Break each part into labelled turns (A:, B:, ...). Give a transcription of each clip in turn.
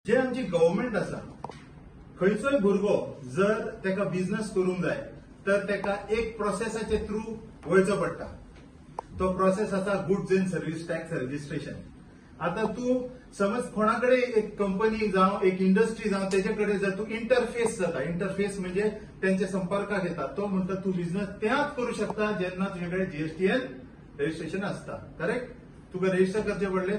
A: जे आमची गव्हर्मेंट आसा, खंयचोय भुरगो जर ताका बिझनस करूंक जाय तर ताका एक प्रोसेसाचे थ्रू वयचो पडटा. तो प्रोसेस आसा goods and service tax registration. आता तूं समज कोणा कडेन एक कंपनी जावं, एक इंडस्ट्री जावं, तेजे कडेन जर तूं इंटरफेस जाता, इंटरफेस म्हणजे तेंच्या संपर्काक येता, तो म्हणटा तूं बिझनस त्याच करूं शकता जेन्ना तुजे कडेन जीएसटीएन रजिस्ट्रेशन आसता. करेक्ट? तुका रजिस्टर करचें पडलें.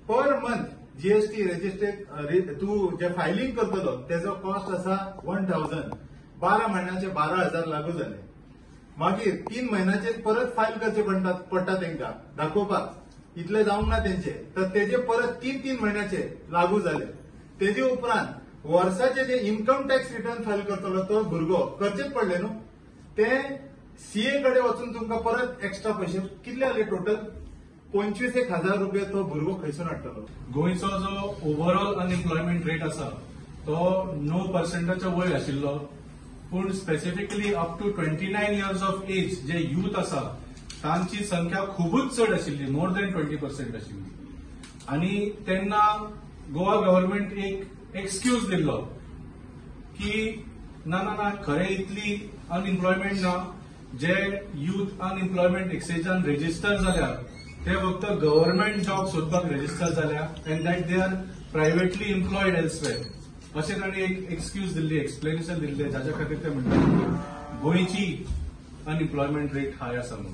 A: पर मंथ जीएसटी रजिस्टर तूं जे फायलिंग करतलो तेजो कॉस्ट आसा 1000. 12 म्हयन्याचे 12,000 लागू जाले. मागीर 3 म्हयन्याचे परत फायल करचे पडटा तांकां दाखोवपाक, इतले जावंक ना तेंचे, तर तेजे परत 3-3 म्हयन्याचे लागू जाले. तेजे उपरांत वर्साचे जे इन्कम टॅक्स रिटर्न फायल करतलो तो भुरगो करचेच पडले न्हू, ते सीए कडेन वचून तुमकां परत एक्स्ट्रा पयशे कितले जाले टोटल 25,000 रुपया तो भुरगो खंयसून हाडटलो.
B: गोंयचो जो ओवरऑल अनएम्प्लॉयमेंट रेट आसा तो 9%च्या वयर आशिल्लो, पूण specifically up to 29 years of age J youth आसा तांची संख्या खूबच चड आशिल्ली, मोर दॅन 20% आशिल्ली. आनी तेन्ना गोवा गव्हर्मेंट एक एक्सक्यूज दिल्लो की ना ना ना, खरें इतली अनएम्प्लॉयमेंट ना, जे यूथ अनएम्प्लॉयमेंट एक्सचेंजान रजिस्टर जाल्या ते फक्त गव्हर्मेंट जॉब सोदपाक रजिस्टर जाल्या and that they are privately employed elsewhere, अशें तांणी एक एक्सक्यूज दिल्ली, एक्सप्लेनेशन दिल्लें, जाच्या खातीर ते म्हणटात गोंयची अनएम्प्लॉयमेंट रेट हाय आसा म्हणून.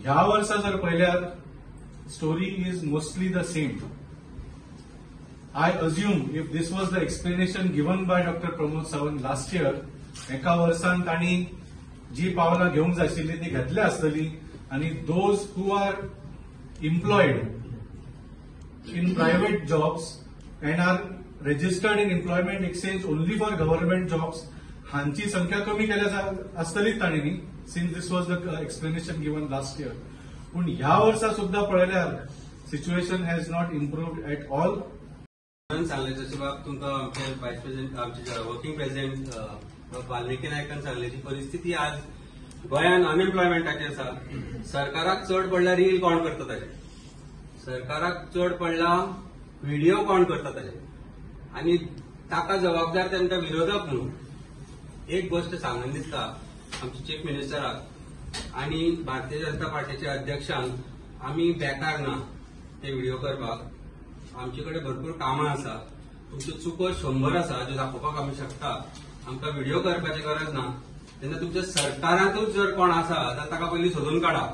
B: ह्या वर्सा जर पळयल्यार story is mostly the same. I assume if this was the explanation given by Doctor Pramod Sawant last year, एका वर्सान तांणी जी पावलां घेवंक जाय आशिल्ली ती घेतल्या आसतली आनी those who are employed in private jobs and are registered in employment exchange only for government jobs हांची संख्या कमी केल्या आसतलीच तांणी न्ही, since this was the explanation given last year. पूण ह्या वर्सा सुद्धा पळयल्यार situation has not improved at all.
C: सांगलें जशें बाब तुमकां आमचे वायस प्रेसिडेंट, आमचे वर्किंग प्रेसिडेंट वाल्मिकी नायकान सांगलें, जी परिस्थिती आज गोंयांत अनएम्प्लॉयमेंटाची आसा, सरकाराक चड पडला रील कोण करता ताजें, सरकाराक चड पडला व्हिडिओ कोण करता ताजें, आनी ताका जबाबदार ते म्हणटा विरोधक म्हणून. एक गोश्ट सांगन दिसता आमच्या चीफ मिनिस्टराक आनी भारतीय जनता पार्टीच्या अध्यक्षांक, आमी बेकार ना ते व्हिडिओ करपाक, आमचे कडेन भरपूर कामां आसा, तुमच्यो चुको 100 आसा ज्यो दाखोवपाक आमी शकता, आमकां व्हिडिओ करपाची गरज ना. तेन्ना तुमच्या सरकारांतूच जर कोण आसा जाल्यार ताका पयलीं सोदून काडा.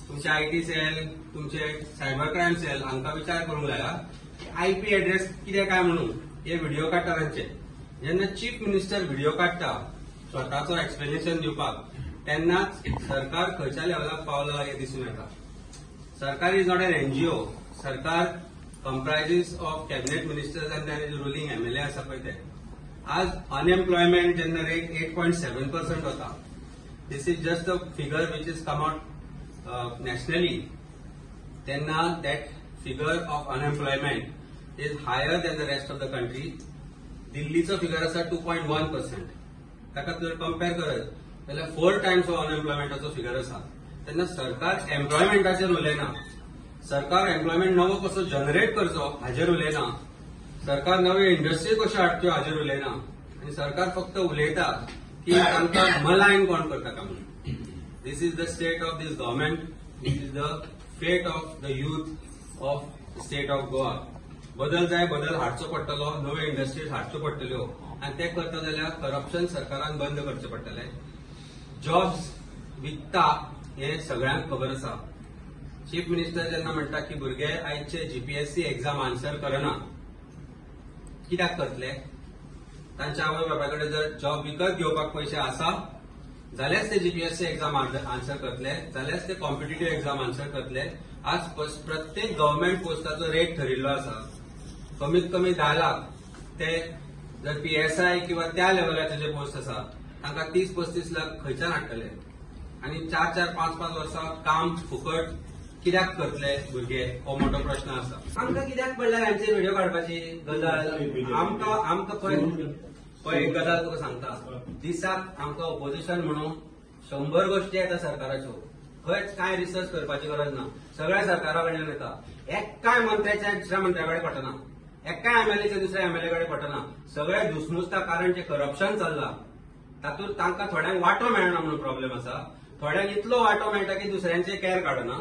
C: तुमचे IT sell, तुमचे सायबर क्रायम सेल हांकां विचार करूंक लाया की आयपी एड्रेस कितें काय म्हणून हे व्हिडिओ काडटा तांचे. जेन्ना चीफ मिनिस्टर व्हिडिओ काडटा स्वताचो एक्सप्लेनेशन दिवपाक, तेन्नाच सरकार खंयच्या लेवलाक पावला हें दिसून येता. सरकार is not an NGO. सरकार comprises of cabinet ministers and there is ruling MLA आसा पळय ते. आज अनएम्प्लॉयमेंट जेन्ना रेट 8.7% वता, this is just a figure which is come out nationally, तेन्ना that figure of unemployment is higher than the rest of the country. दिल्लीचो figure आसा 2.1%, ताका जर कंपेर करत जाल्यार 4 टायम्स ऑफ अनएम्प्लॉयमेंटाचो फिगर आसा. तेन्ना सरकार एम्प्लॉयमेंटाचेर उलयना, सरकार एम्प्लॉयमेंट नवो कसो जनरेट करचो हाजेर उलयना, सरकार नव्यो इंडस्ट्री कश्यो हाडच्यो हाजेर उलयना, आनी सरकार फक्त उलयता की तांकां मलायन कोण करता काय म्हणून. This is the state of this government, this is the fate of the youth of state of Goa. बदल जाय, बदल हाडचो पडटलो, नव्यो इंडस्ट्रीज हाडच्यो पडटल्यो, आनी ते करता जाल्यार करप्शन सरकारान बंद करचें पडटलें. जॉब्स विकता हें सगळ्यांक खबर आसा. चीफ मिनिस्टर जेन्ना म्हणटा की भुरगे आयचे जीपीएससी एक्झाम आन्सर करना, कित्याक करतले? तांच्या आवय बापाय कडेन जर जॉब विकत घेवपाक पयशे आसा जाल्यारच ते जीपीएससी एक्झाम आन्सर करतले, जाल्यारच ते कॉम्पिटेटिव्ह एक्झाम आन्सर करतले. आज प्रत्येक गव्हर्मेंट पोस्टाचो रेट ठरिल्लो आसा, कमीत कमी 10 लाख ते जर पीएसआय किंवा त्या लेवलाचे जे पोस्ट आसा तांकां 30-35 लाख खंयच्यान हाडटले? आनी 4-4, 5-5 वर्सां काम फुकट कित्याक करतले भुरगे, हो मोठो प्रश्न आसा. आमकां कित्याक पडल्या हांचे व्हिडिओ काडपाची गजाल? आमकां आमकां पळय पळय एक गजाल तुका सांगता, दिसाक आमकां ओपोजिशन म्हणून 100 गोश्टी येता सरकाराच्यो, खंयच कांय रिसर्च करपाची गरज ना, सगळ्या सरकारा कडल्यान येता. एकाय मंत्र्याच्या दुसऱ्या मंत्र्या कडेन पडना, एकाय एमएलएचे दुसऱ्या एमएलए कडेन पटना. सगळे दुसमुसता, कारण जे करप्शन चल्लां तातूंत तांकां थोड्यांक वांटो मेळना म्हणून प्रॉब्लेम आसा. थोड्यांक इतलो वांटो मेळटा की दुसऱ्यांचे कॅर काडना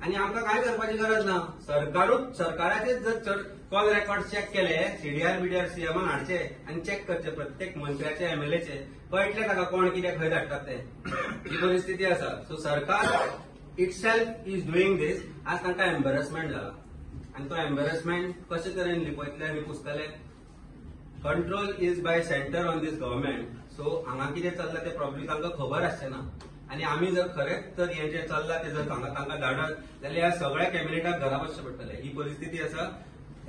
C: आनी आमकां कांय करपाची गरज ना. सरकारूच सरकाराचेच जर चड कॉल रेकॉर्ड चॅक केले, सीडीआर बीडीआर सीएमान हाडचे आनी चॅक करचे प्रत्येक मंत्र्याचे, एमएलएचे, कळटले ताका कोण कितें खंय धाडटात ते. ही परिस्थिती आसा. सो सरकार itself is doing this. आज तांकां एम्बेरसमेंट जाला आनी तो एम्बेरसमेंट कशे तरेन लिपयतले आनी पुसतले. Control is by centre on this government. So हांगा कितें चल्लां तें प्रॉब्लम तांकां खबर आसचें ना. आनी आमी जर खरेंच तर हें जें चल्लां तें जर तांकां धाडत जाल्यार ह्या सगळ्या कॅबिनेटाक घरा बसचें पडटलें. ही परिस्थिती आसा.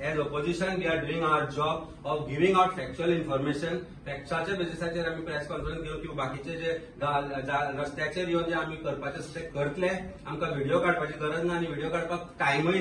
C: As opposition we are doing our job of giving out factual information. फॅक्टाच्या बेसिसाचेर आमी प्रेस कॉन्फरन्स घेवन किंवा बाकीचे जे रस्त्याचेर येवन जे आमी करपाचे आसा ते करतले. आमकां व्हिडिओ काडपाची गरज ना आनी व्हिडिओ काडपाक टायमूय ना.